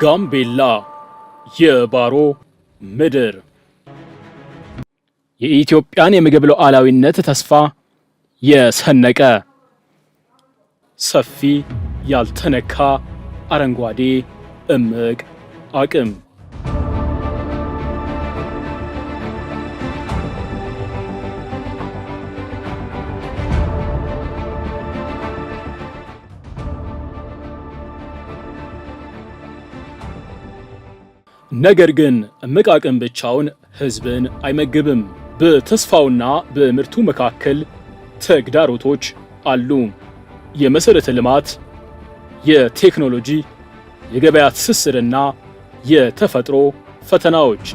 ጋምቤላ የባሮ ምድር የኢትዮጵያን የምግብ ሉዓላዊነት ተስፋ የሰነቀ ሰፊ ያልተነካ አረንጓዴ እምቅ አቅም። ነገር ግን እምቅ አቅም ብቻውን ሕዝብን አይመግብም። በተስፋውና በምርቱ መካከል ተግዳሮቶች አሉ። የመሰረተ ልማት፣ የቴክኖሎጂ፣ የገበያ ትስስርና የተፈጥሮ ፈተናዎች።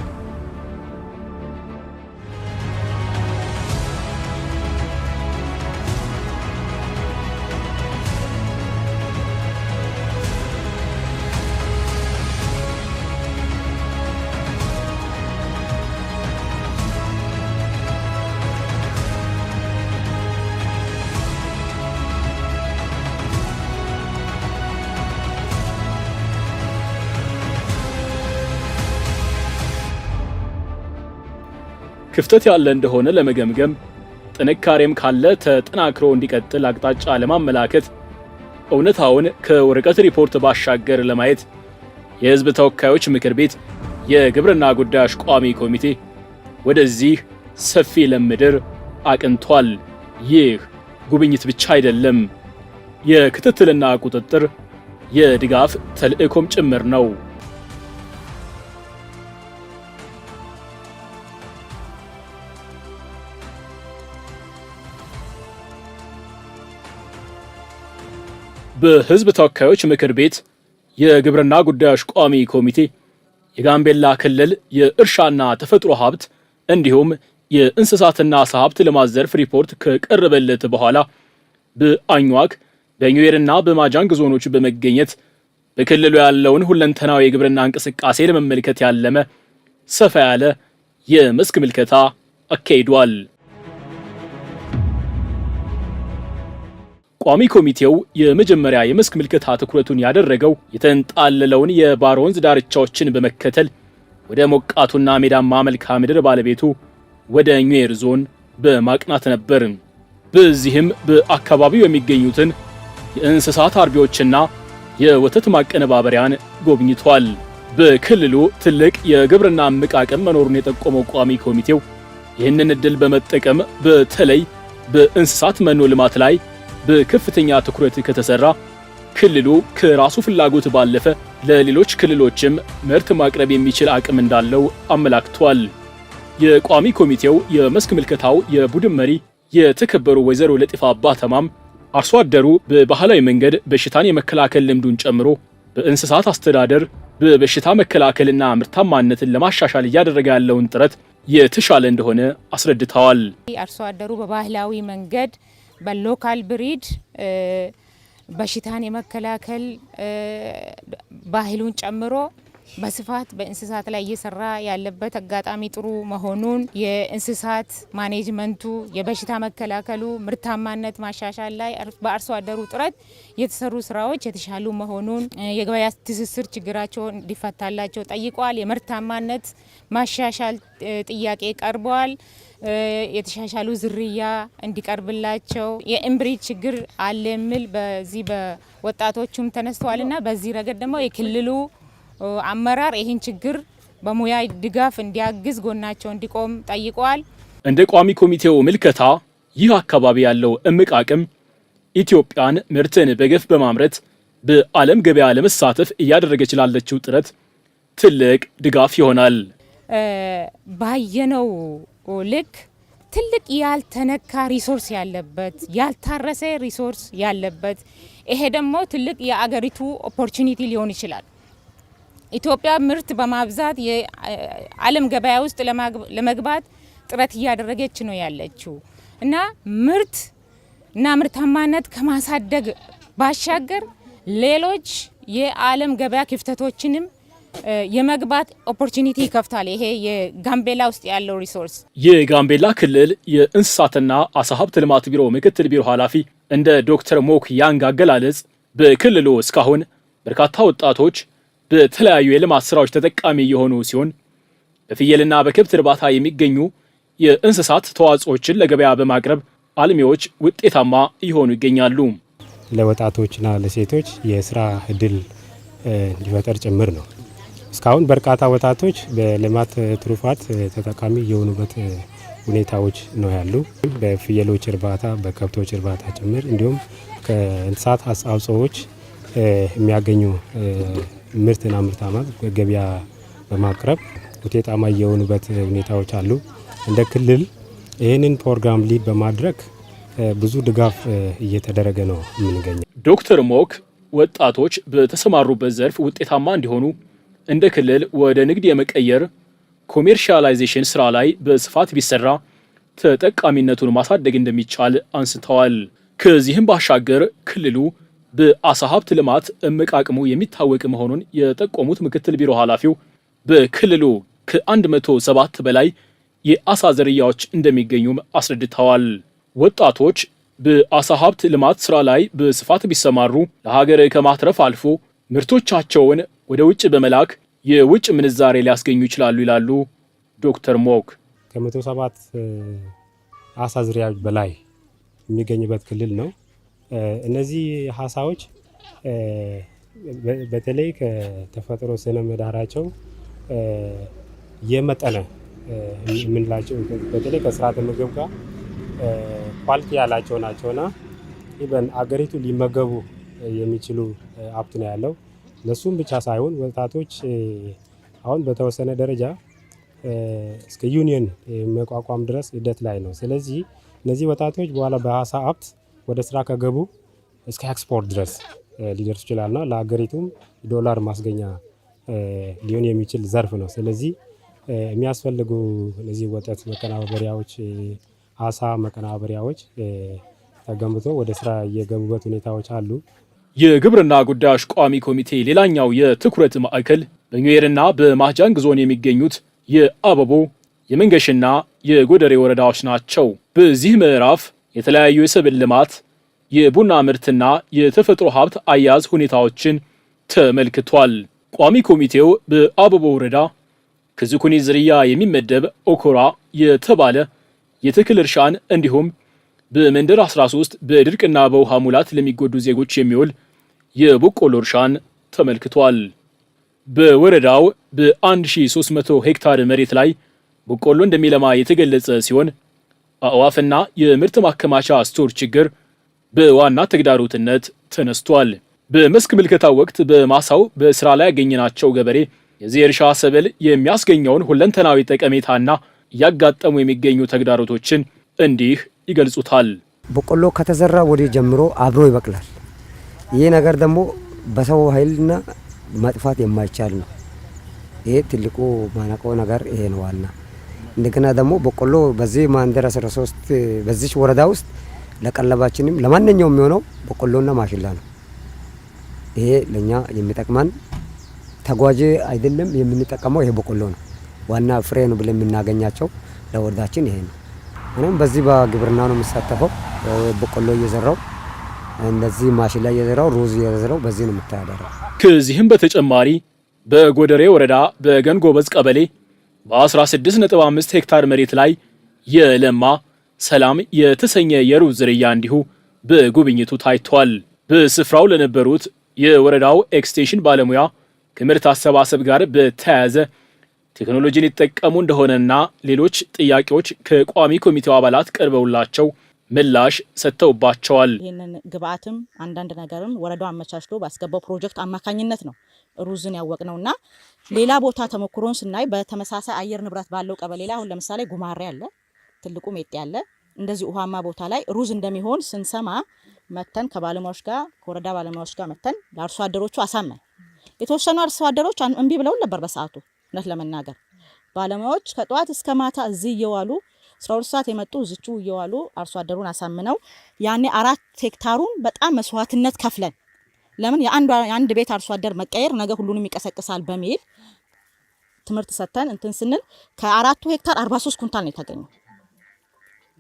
ክፍተት ያለ እንደሆነ ለመገምገም፣ ጥንካሬም ካለ ተጠናክሮ እንዲቀጥል አቅጣጫ ለማመላከት፣ እውነታውን ከወረቀት ሪፖርት ባሻገር ለማየት የሕዝብ ተወካዮች ምክር ቤት የግብርና ጉዳዮች ቋሚ ኮሚቴ ወደዚህ ሰፊ ለም ምድር አቅንቷል። ይህ ጉብኝት ብቻ አይደለም፣ የክትትልና ቁጥጥር የድጋፍ ተልዕኮም ጭምር ነው። በሕዝብ ተወካዮች ምክር ቤት የግብርና ጉዳዮች ቋሚ ኮሚቴ የጋምቤላ ክልል የእርሻና ተፈጥሮ ሀብት እንዲሁም የእንስሳትና ዓሳ ሀብት ልማት ዘርፍ ሪፖርት ከቀረበለት በኋላ በአኟክ፣ በኒዌርና በማጃንግ ዞኖች በመገኘት በክልሉ ያለውን ሁለንተናዊ የግብርና እንቅስቃሴ ለመመልከት ያለመ ሰፋ ያለ የመስክ ምልከታ አካሂዷል። ቋሚ ኮሚቴው የመጀመሪያ የመስክ ምልከታ ትኩረቱን ያደረገው የተንጣለለውን የባሮ ወንዝ ዳርቻዎችን በመከተል ወደ ሞቃቱና ሜዳማ መልክዓ ምድር ባለቤቱ ወደ ኙዌር ዞን በማቅናት ነበር። በዚህም በአካባቢው የሚገኙትን የእንስሳት አርቢዎችና የወተት ማቀነባበሪያን ጎብኝቷል። በክልሉ ትልቅ የግብርና እምቅ አቅም መኖሩን የጠቆመው ቋሚ ኮሚቴው ይህንን ዕድል በመጠቀም በተለይ በእንስሳት መኖ ልማት ላይ በከፍተኛ ትኩረት ከተሰራ ክልሉ ከራሱ ፍላጎት ባለፈ ለሌሎች ክልሎችም ምርት ማቅረብ የሚችል አቅም እንዳለው አመላክቷል። የቋሚ ኮሚቴው የመስክ ምልከታው የቡድን መሪ የተከበሩ ወይዘሮ ለጢፋ አባተማም አርሶ አደሩ በባህላዊ መንገድ በሽታን የመከላከል ልምዱን ጨምሮ በእንስሳት አስተዳደር በበሽታ መከላከልና ምርታማነትን ለማሻሻል እያደረገ ያለውን ጥረት የተሻለ እንደሆነ አስረድተዋል። አርሶ አደሩ በባህላዊ መንገድ በ local breed በሽታን የመከላከል ባህሉን ጨምሮ በስፋት በእንስሳት ላይ እየሰራ ያለበት አጋጣሚ ጥሩ መሆኑን፣ የእንስሳት management ኡ፣ የበሽታ መከላከሉ፣ ምርታማነት ማሻሻል ላይ በአርሶ አደሩ ጥረት የተሰሩ ስራዎች የተሻሉ መሆኑን፣ የገበያ ትስስር ችግራቸው እንዲፈታላቸው ጠይቋል። የምርታማነት ማሻሻል ጥያቄ ቀርበዋል። የተሻሻሉ ዝርያ እንዲቀርብላቸው፣ የ inbreed ችግር አለ የሚል በዚህ በወጣቶቹም ተነስተዋልና በዚህ ረገድ ደግሞ የክልሉ አመራር ይህን ችግር በሙያ ድጋፍ እንዲያግዝ ጎናቸው እንዲቆም ጠይቀዋል። እንደ ቋሚ ኮሚቴው ምልከታ ይህ አካባቢ ያለው እምቅ አቅም ኢትዮጵያን ምርትን በገፍ በማምረት በዓለም ገበያ ለመሳተፍ እያደረገች ላለችው ጥረት ትልቅ ድጋፍ ይሆናል። ባየነው ልክ ትልቅ ያልተነካ resource ያለበት፣ ያልታረሰ resource ያለበት፣ ይሄ ደግሞ ትልቅ የአገሪቱ opportunity ሊሆን ይችላል። ኢትዮጵያ ምርት በማብዛት የዓለም ገበያ ውስጥ ለመግባት ጥረት እያደረገች ነው ያለችው እና ምርት እና ምርታማነት ከማሳደግ ባሻገር ሌሎች የዓለም ገበያ ክፍተቶችንም የመግባት opportunity ይከፍታል። ይሄ የጋምቤላ ውስጥ ያለው resource። የጋምቤላ ክልል የእንስሳትና አሳ ሀብት ልማት ቢሮ ምክትል ቢሮ ኃላፊ እንደ ዶክተር ሞክ ያንግ አገላለጽ በክልሉ እስካሁን በርካታ ወጣቶች በተለያዩ የልማት ስራዎች ተጠቃሚ የሆኑ ሲሆን በፍየልና በከብት እርባታ የሚገኙ የእንስሳት ተዋጽኦችን ለገበያ በማቅረብ አልሚዎች ውጤታማ እየሆኑ ይገኛሉ። ለወጣቶችና ለሴቶች የስራ እድል እንዲፈጠር ጭምር ነው። እስካሁን በርካታ ወጣቶች በልማት ትሩፋት ተጠቃሚ የሆኑበት ሁኔታዎች ነው ያሉ። በፍየሎች እርባታ፣ በከብቶች እርባታ ጭምር እንዲሁም ከእንስሳት አስተዋጽኦዎች የሚያገኙ ምርትና ምርታማነት ገበያ በማቅረብ ውጤታማ የሆኑበት ሁኔታዎች አሉ። እንደ ክልል ይህንን ፕሮግራም lead በማድረግ ብዙ ድጋፍ እየተደረገ ነው የምንገኘው። ዶክተር ሞክ ወጣቶች በተሰማሩበት ዘርፍ ውጤታማ እንዲሆኑ እንደ ክልል ወደ ንግድ የመቀየር commercialization ስራ ላይ በስፋት ቢሰራ ተጠቃሚነቱን ማሳደግ እንደሚቻል አንስተዋል። ከዚህም ባሻገር ክልሉ በአሳ ሀብት ልማት እምቅ አቅሙ የሚታወቅ መሆኑን የጠቆሙት ምክትል ቢሮ ኃላፊው በክልሉ ከ107 በላይ የአሳ ዝርያዎች እንደሚገኙም አስረድተዋል። ወጣቶች በአሳ ሀብት ልማት ስራ ላይ በስፋት ቢሰማሩ ለሀገር ከማትረፍ አልፎ ምርቶቻቸውን ወደ ውጭ በመላክ የውጭ ምንዛሬ ሊያስገኙ ይችላሉ ይላሉ ዶክተር ሞክ። ከ107 አሳ ዝርያዎች በላይ የሚገኝበት ክልል ነው። እነዚህ አሳዎች በተለይ ከተፈጥሮ ስነ ምህዳራቸው የመጠነ የምንላቸው በተለይ ከስርዓተ ምግብ ጋር quality ያላቸው ናቸውና even አገሪቱ ሊመገቡ የሚችሉ ሀብት ነው ያለው። ለሱም ብቻ ሳይሆን ወጣቶች አሁን በተወሰነ ደረጃ እስከ ዩኒየን መቋቋም ድረስ ሂደት ላይ ነው። ስለዚህ እነዚህ ወጣቶች በኋላ በአሳ ሀብት ወደ ስራ ከገቡ እስከ ኤክስፖርት ድረስ ሊደርሱ ይችላልና ለሀገሪቱም ዶላር ማስገኛ ሊሆን የሚችል ዘርፍ ነው። ስለዚህ የሚያስፈልጉ እነዚህ ወተት መቀናበሪያዎች፣ አሳ መቀናበሪያዎች ተገንብቶ ወደ ስራ እየገቡበት ሁኔታዎች አሉ። የግብርና ጉዳዮች ቋሚ ኮሚቴ ሌላኛው የትኩረት ማዕከል በኒዌርና በማጃንግ ዞን የሚገኙት የአበቦ፣ የመንገሽና የጎደሬ ወረዳዎች ናቸው። በዚህ ምዕራፍ የተለያዩ የሰብል ልማት፣ የቡና ምርትና የተፈጥሮ ሀብት አያያዝ ሁኔታዎችን ተመልክቷል። ቋሚ ኮሚቴው በአበቦ ወረዳ ከዝኩኒ ዝርያ የሚመደብ ኦኮራ የተባለ የተክል እርሻን እንዲሁም በመንደር 13 በድርቅና በውሃ ሙላት ለሚጎዱ ዜጎች የሚውል የበቆሎ እርሻን ተመልክቷል። በወረዳው በ1300 ሄክታር መሬት ላይ በቆሎ እንደሚለማ የተገለጸ ሲሆን አዕዋፍና የምርት ማከማቻ store ችግር በዋና ተግዳሮትነት ተነስቷል። በመስክ ምልከታ ወቅት በማሳው በስራ ላይ ያገኘናቸው ገበሬ የዚህ እርሻ ሰብል የሚያስገኘውን ሁለንተናዊ ጠቀሜታና እያጋጠሙ የሚገኙ ተግዳሮቶችን እንዲህ ይገልጹታል። በቆሎ ከተዘራ ወዲህ ጀምሮ አብሮ ይበቅላል። ይህ ነገር ደግሞ በሰው ኃይልና ማጥፋት የማይቻል ነው። ይሄ ትልቁ ማነቆ ነገር ይሄ ነው ዋና። እንደገና ደግሞ በቆሎ በዚህ ማንደር 13 በዚች ወረዳ ውስጥ ለቀለባችንም ለማንኛውም የሚሆነው በቆሎና ማሽላ ነው። ይሄ ለኛ የሚጠቅመን ተጓዥ አይደለም፣ የምንጠቀመው ይሄ በቆሎ ነው። ዋና ፍሬ ነው ብለን የምናገኛቸው ለወረዳችን ይሄ ነው። እኔም በዚህ በግብርና ነው የምሳተፈው። በቆሎ እየዘራው እንደዚህ ማሽላ እየዘራው ሩዝ እየዘራው በዚህ ነው የምተዳደረው። ከዚህም በተጨማሪ በጎደሬ ወረዳ በገንጎበዝ ቀበሌ በ16.5 ሄክታር መሬት ላይ የለማ ሰላም የተሰኘ የሩዝ ዝርያ እንዲሁ በጉብኝቱ ታይቷል። በስፍራው ለነበሩት የወረዳው ኤክስቴንሽን ባለሙያ ከምርት አሰባሰብ ጋር በተያያዘ ቴክኖሎጂን ይጠቀሙ እንደሆነና ሌሎች ጥያቄዎች ከቋሚ ኮሚቴው አባላት ቀርበውላቸው ምላሽ ሰጥተውባቸዋል። ይህንን ግብአትም አንዳንድ ነገርም ወረዳው አመቻችቶ ባስገባው ፕሮጀክት አማካኝነት ነው ሩዝን ያወቅነውና ሌላ ቦታ ተሞክሮን ስናይ በተመሳሳይ አየር ንብረት ባለው ቀበሌ ላይ አሁን ለምሳሌ ጉማሬ አለ፣ ትልቁ ሜጤ አለ። እንደዚህ ውሃማ ቦታ ላይ ሩዝ እንደሚሆን ስንሰማ መተን ከባለሙያዎች ጋር ከወረዳ ባለሙያዎች ጋር መተን ለአርሶ አደሮቹ አሳመን። የተወሰኑ አርሶ አደሮች እምቢ ብለውን ነበር በሰዓቱ። እውነት ለመናገር ባለሙያዎች ከጠዋት እስከ ማታ እዚህ እየዋሉ 12 ሰዓት የመጡ እዚቹ እየዋሉ አርሶ አደሩን አሳምነው ያኔ 4 ሄክታሩን በጣም መስዋዕትነት ከፍለን፣ ለምን የአንድ ቤት አርሶ አደር መቀየር ነገ ሁሉንም ይቀሰቅሳል በሚል ትምህርት ሰጥተን እንትን ስንል ከ4ቱ ሄክታር 43 ኩንታል ነው የተገኘው።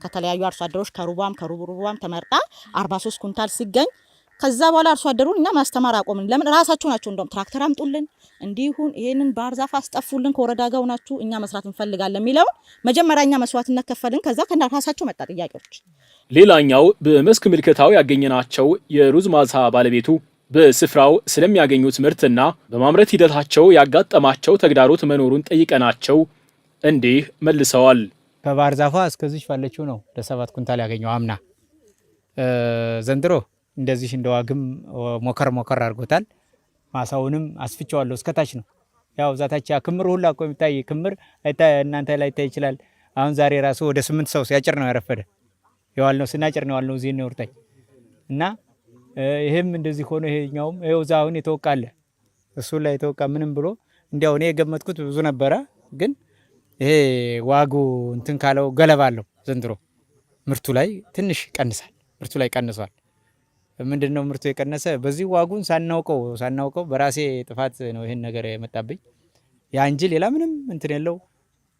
ከተለያዩ አርሶ አደሮች ከሩቧም ከሩብ ሩቧም ተመርጣ 43 ኩንታል ሲገኝ ከዛ በኋላ አርሶ አደሩን እኛ ማስተማር አቆምን። ለምን ራሳቸው ናቸው እንደውም ትራክተር አምጡልን፣ እንዲሁን ይሄንን ባህር ዛፍ አስጠፉልን፣ ከወረዳ ጋር ናችሁ፣ እኛ መስራት እንፈልጋለን የሚለውን መጀመሪያ እኛ መስዋዕትነት ከፈልን። ከዛ ከራሳቸው መጣ ጥያቄዎች። ሌላኛው በመስክ ምልከታው ያገኘናቸው የሩዝ ማሳ ባለቤቱ በስፍራው ስለሚያገኙት ምርትና በማምረት ሂደታቸው ያጋጠማቸው ተግዳሮት መኖሩን ጠይቀናቸው እንዲህ መልሰዋል። ከባህር ዛፏ እስከዚች ባለችው ነው ለ7 ኩንታል ያገኘው አምና። ዘንድሮ እንደዚህ እንደ ዋግም ሞከር ሞከር አድርጎታል። ማሳውንም አስፍቼዋለሁ እስከታች ነው። ያው ዛታች ያ ክምር ሁላ እኮ የሚታይ ክምር እናንተ ላይ ይታይ ይችላል። አሁን ዛሬ ራሱ ወደ 8 ሰው ሲያጭር ነው ያረፈደ የዋልነው ስናጭር ነው የዋልነው እዚህ ነው ወርታች እና ይሄም እንደዚህ ሆኖ ይሄኛውም ይኸው እዛ አሁን የተወቃ አለ እሱ ላይ የተወቃ ምንም ብሎ እንዲያው እኔ የገመትኩት ብዙ ነበረ፣ ግን ይሄ ዋጉ እንትን ካለው ገለባ አለው ዘንድሮ ምርቱ ላይ ትንሽ ቀንሳል። ምርቱ ላይ ቀንሷል። ምንድነው ምርቱ የቀነሰ? በዚህ ዋጉን ሳናውቀው በራሴ ጥፋት ነው ይሄን ነገር የመጣብኝ ያ እንጂ ሌላ ምንም እንትን የለው።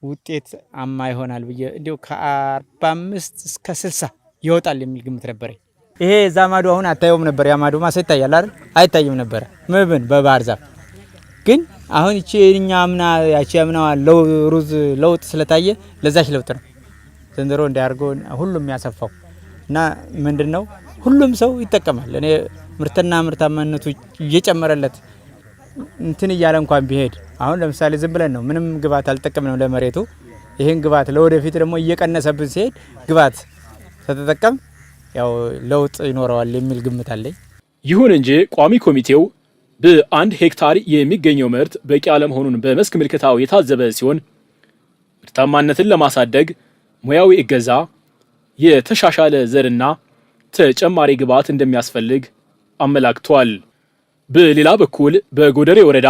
ውጤት አማ ይሆናል ብዬ እንዲያው ከ45 እስከ 60 ይወጣል የሚል ግምት ነበረኝ። ይሄ እዛ ማዶ አሁን አታየውም ነበር። ያ ማዶ ማሳ ይታያል አይደል? አይታይም ነበረ ምን በባህር ዛፍ ግን አሁን እቺ እኛ አምና ያቺ አምና ሩዝ ለውጥ ስለታየ ለዛች ለውጥ ነው ዘንድሮ እንዲያርጎ ሁሉም ያሰፋው እና ምንድነው ሁሉም ሰው ይጠቀማል። እኔ ምርትና ምርታማነቱ እየጨመረለት እንትን እያለ እንኳን ቢሄድ አሁን ለምሳሌ ዝም ብለን ነው ምንም ግብዓት አልጠቀምንም ለመሬቱ። ይህን ግብዓት ለወደፊት ደግሞ እየቀነሰብን ሲሄድ ግብዓት ተተጠቀም ያው ለውጥ ይኖረዋል የሚል ግምት አለኝ። ይሁን እንጂ ቋሚ ኮሚቴው በ1 ሄክታር የሚገኘው ምርት በቂ አለመሆኑን በመስክ ምልከታው የታዘበ ሲሆን ምርታማነትን ለማሳደግ ሙያዊ እገዛ፣ የተሻሻለ ዘርና ተጨማሪ ግብዓት እንደሚያስፈልግ አመላክቷል። በሌላ በኩል በጎደሬ ወረዳ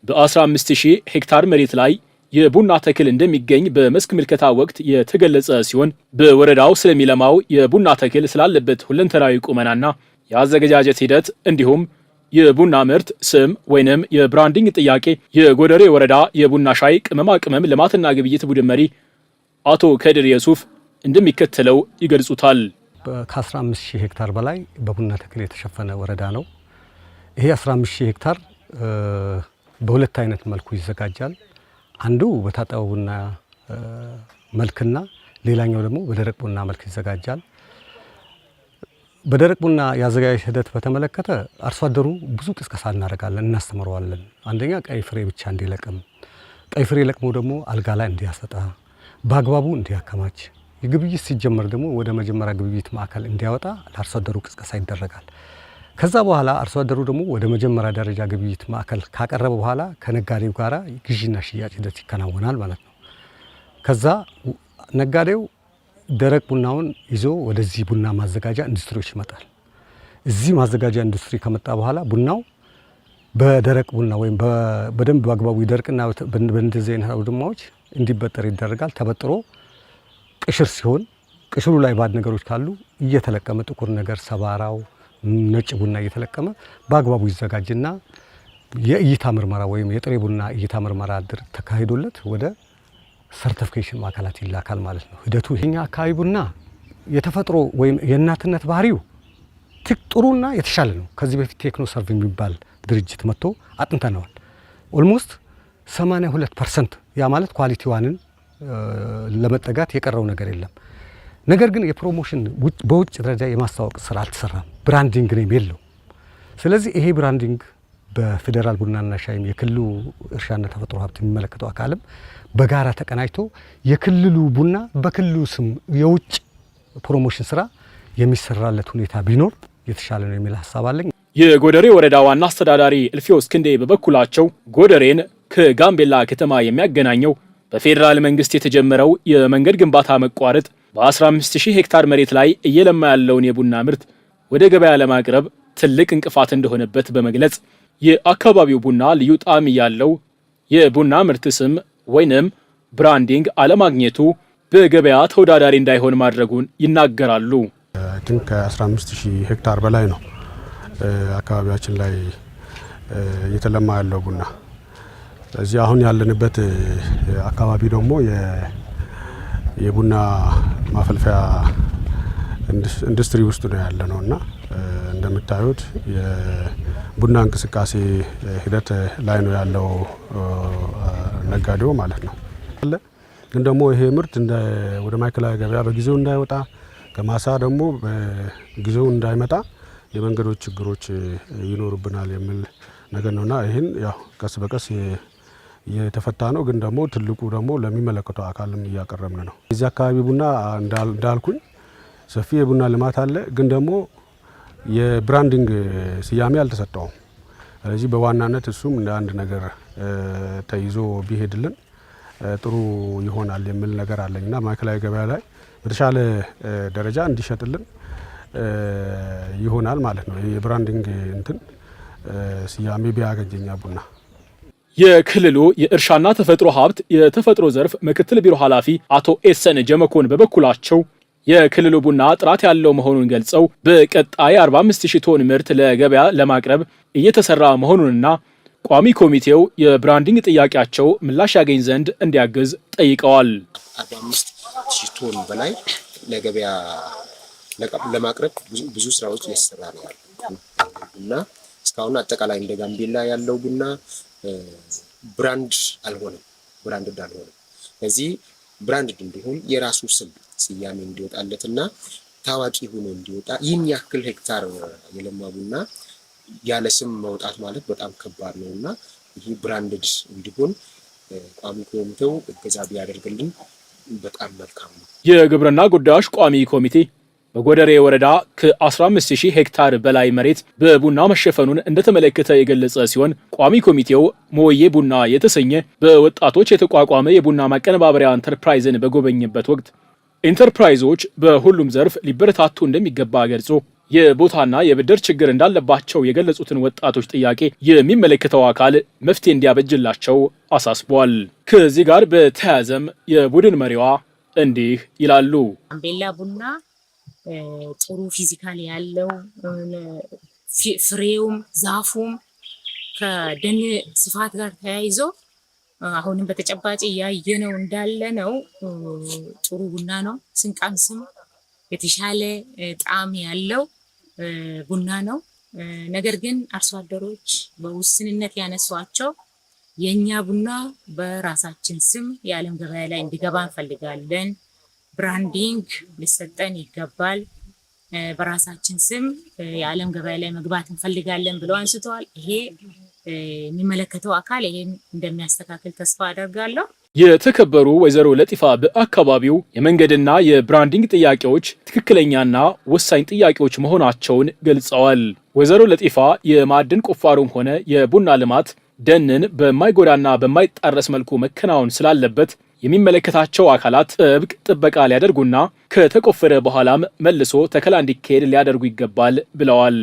በ15000 ሄክታር መሬት ላይ የቡና ተክል እንደሚገኝ በመስክ ምልከታ ወቅት የተገለጸ ሲሆን በወረዳው ስለሚለማው የቡና ተክል ስላለበት ሁለንተናዊ ቁመናና የአዘገጃጀት ሂደት እንዲሁም የቡና ምርት ስም ወይንም የ branding ጥያቄ የጎደሬ ወረዳ የቡና ሻይ ቅመማ ቅመም ልማትና ግብይት ቡድን መሪ አቶ ከድር የሱፍ እንደሚከተለው ይገልጹታል። ከ15000 ሄክታር በላይ በቡና ተክል የተሸፈነ ወረዳ ነው። ይሄ 15000 ሄክታር በሁለት አይነት መልኩ ይዘጋጃል። አንዱ በታጠበ ቡና መልክና ሌላኛው ደግሞ በደረቅ ቡና መልክ ይዘጋጃል። በደረቅ ቡና የአዘገጃጀት ሂደት በተመለከተ አርሶ አደሩ ብዙ ቅስቀሳ እናደርጋለን፣ እናስተምረዋለን። አንደኛ ቀይ ፍሬ ብቻ እንዲለቅም፣ ቀይ ፍሬ ለቅሞ ደግሞ አልጋ ላይ እንዲያሰጣ፣ በአግባቡ እንዲያከማች፣ ግብይት ሲጀመር ደግሞ ወደ መጀመሪያ ግብይት ማዕከል እንዲያወጣ ለአርሶ አደሩ ቅስቀሳ ይደረጋል። ከዛ በኋላ አርሶ አደሩ ደግሞ ወደ መጀመሪያ ደረጃ ግብይት ማዕከል ካቀረበ በኋላ ከነጋዴው ጋራ ግዢና ሽያጭ ሂደት ይከናወናል ማለት ነው። ከዛ ነጋዴው ደረቅ ቡናውን ይዞ ወደዚህ ቡና ማዘጋጃ ኢንዱስትሪዎች ይመጣል። እዚህ ማዘጋጃ ኢንዱስትሪ ከመጣ በኋላ ቡናው በደረቅ ቡና ወይም በደንብ በአግባቡ ይደርቅና በእንደዚህ አይነት አውድማዎች እንዲበጠር ይደረጋል። ተበጥሮ ቅሽር ሲሆን ቅሽሩ ላይ ባድ ነገሮች ካሉ እየተለቀመ ጥቁር ነገር ሰባራው ነጭ ቡና እየተለቀመ በአግባቡ ይዘጋጅና የእይታ ምርመራ ወይም የጥሬ ቡና እይታ ምርመራ ተካሂዶለት ወደ certification ማዕከላት ይላካል ማለት ነው። ሂደቱ ይሄኛ አካባቢ ቡና የተፈጥሮ ወይም የእናትነት ባህሪው ጥሩና የተሻለ ነው። ከዚህ በፊት ቴክኖ ሰርቭ የሚባል ድርጅት መጥቶ አጥንተነዋል። Almost 82% ያ ማለት quality one ን ለመጠጋት የቀረው ነገር የለም። ነገር ግን የ promotion በውጭ ደረጃ የማስተዋወቅ ስራ አልተሰራም። Branding name የለው። ስለዚህ ይሄ branding በፌዴራል ቡናና ሻይም የክልሉ እርሻና ተፈጥሮ ሀብት የሚመለከተው አካልም በጋራ ተቀናጅቶ የክልሉ ቡና በክልሉ ስም የውጭ promotion ስራ የሚሰራለት ሁኔታ ቢኖር የተሻለ ነው የሚል ሀሳብ አለኝ። የጎደሬ ወረዳ ዋና አስተዳዳሪ እልፌዎስ ክንዴ በበኩላቸው ጎደሬን ከጋምቤላ ከተማ የሚያገናኘው በፌዴራል መንግስት የተጀመረው የመንገድ ግንባታ መቋረጥ በ15000 ሄክታር መሬት ላይ እየለማ ያለውን የቡና ምርት ወደ ገበያ ለማቅረብ ትልቅ እንቅፋት እንደሆነበት በመግለጽ የአካባቢው ቡና ልዩ ጣዕም ያለው የቡና ምርት ስም ወይንም branding አለማግኘቱ በገበያ ተወዳዳሪ እንዳይሆን ማድረጉን ይናገራሉ። I think ከ15000 ሄክታር በላይ ነው አካባቢያችን ላይ እየተለማ ያለው ቡና። ስለዚህ አሁን ያለንበት አካባቢ ደግሞ የቡና ማፈልፈያ ኢንዱስትሪ ውስጥ ነው ያለ ነው እና እንደምታዩት እንደምታዩት የቡና እንቅስቃሴ ሂደት ላይ ነው ያለው ነጋዴው ማለት ነው። ግን ደግሞ ይሄ ምርት ወደ ማዕከላዊ ገበያ በጊዜው እንዳይወጣ፣ ከማሳ ደግሞ በጊዜው እንዳይመጣ የመንገዶች ችግሮች ይኖሩብናል የሚል ነገር ነውና ይህን ያው ቀስ በቀስ የተፈታ ነው። ግን ደግሞ ትልቁ ደግሞ ለሚመለከተው አካልም እያቀረብን ነው። የዚህ አካባቢ ቡና እንዳልኩኝ ሰፊ የቡና ልማት አለ። ግን ደግሞ የ branding ስያሜ አልተሰጠውም። ስለዚህ በዋናነት እሱም እንደ አንድ ነገር ተይዞ ቢሄድልን ጥሩ ይሆናል የሚል ነገር አለኝ እና ማዕከላዊ ገበያ ላይ በተሻለ ደረጃ እንዲሸጥልን ይሆናል ማለት ነው። የ branding እንትን ስያሜ ቢያገኝ ቡና። የክልሉ የእርሻና ተፈጥሮ ሀብት የተፈጥሮ ዘርፍ ምክትል ቢሮ ኃላፊ አቶ ኤሰን ጀመኮን በበኩላቸው የክልሉ ቡና ጥራት ያለው መሆኑን ገልጸው በቀጣይ 45,000 ቶን ምርት ለገበያ ለማቅረብ እየተሰራ መሆኑንና ቋሚ ኮሚቴው የ branding ጥያቄያቸው ምላሽ ያገኝ ዘንድ እንዲያግዝ ጠይቀዋል። 45,000 ቶን በላይ ለገበያ ለማቅረብ ብዙ ስራዎች እየተሰራ ነው ያለው እና እስካሁን አጠቃላይ እንደ ጋምቤላ ያለው ቡና brand አልሆነም፣ brand አልሆነም። ስለዚህ brand እንዲሆን የራሱ ስም ስያሜ እንዲወጣለትና ታዋቂ ሆኖ እንዲወጣ፣ ይህን ያክል ሄክታር የለማ ቡና ያለ ስም መውጣት ማለት በጣም ከባድ ነው እና ይህ branded እንዲሆን ቋሚ ኮሚቴው እገዛ ቢያደርግልን በጣም መልካም ነው። የግብርና ጉዳዮች ቋሚ ኮሚቴ በጎደሬ ወረዳ ከ15,000 ሄክታር በላይ መሬት በቡና መሸፈኑን እንደተመለከተ የገለጸ ሲሆን ቋሚ ኮሚቴው ሞዬ ቡና የተሰኘ በወጣቶች የተቋቋመ የቡና ማቀነባበሪያ ኢንተርፕራይዝን በጎበኘበት ወቅት ኢንተርፕራይዞች በሁሉም ዘርፍ ሊበረታቱ እንደሚገባ ገልጾ የቦታና የብድር ችግር እንዳለባቸው የገለጹትን ወጣቶች ጥያቄ የሚመለከተው አካል መፍትሄ እንዲያበጅላቸው አሳስቧል። ከዚህ ጋር በተያያዘም የቡድን መሪዋ እንዲህ ይላሉ። ጋምቤላ ቡና ጥሩ physical ያለው፣ ፍሬውም ዛፉም ከደን ስፋት ጋር ተያይዞ አሁንም በተጨባጭ እያየነው እንዳለ ነው። ጥሩ ቡና ነው። ስንቀምስም የተሻለ ጣዕም ያለው ቡና ነው። ነገር ግን አርሶ አደሮች በውስንነት ያነሷቸው የእኛ ቡና በራሳችን ስም የዓለም ገበያ ላይ እንዲገባ እንፈልጋለን። Branding ሊሰጠን ይገባል። በራሳችን ስም የዓለም ገበያ ላይ መግባት እንፈልጋለን ብለው አንስተዋል። ይሄ የሚመለከተው አካል ይሄን እንደሚያስተካክል ተስፋ አደርጋለሁ። የተከበሩ ወይዘሮ ለጢፋ በአካባቢው የመንገድና የ branding ጥያቄዎች ትክክለኛና ወሳኝ ጥያቄዎች መሆናቸውን ገልጸዋል። ወይዘሮ ለጢፋ የማዕድን ቁፋሮም ሆነ የቡና ልማት ደንን በማይጎዳና በማይጣረስ መልኩ መከናወን ስላለበት የሚመለከታቸው አካላት ጥብቅ ጥበቃ ሊያደርጉና ከተቆፈረ በኋላም መልሶ ተከላ እንዲካሄድ ሊያደርጉ ይገባል ብለዋል።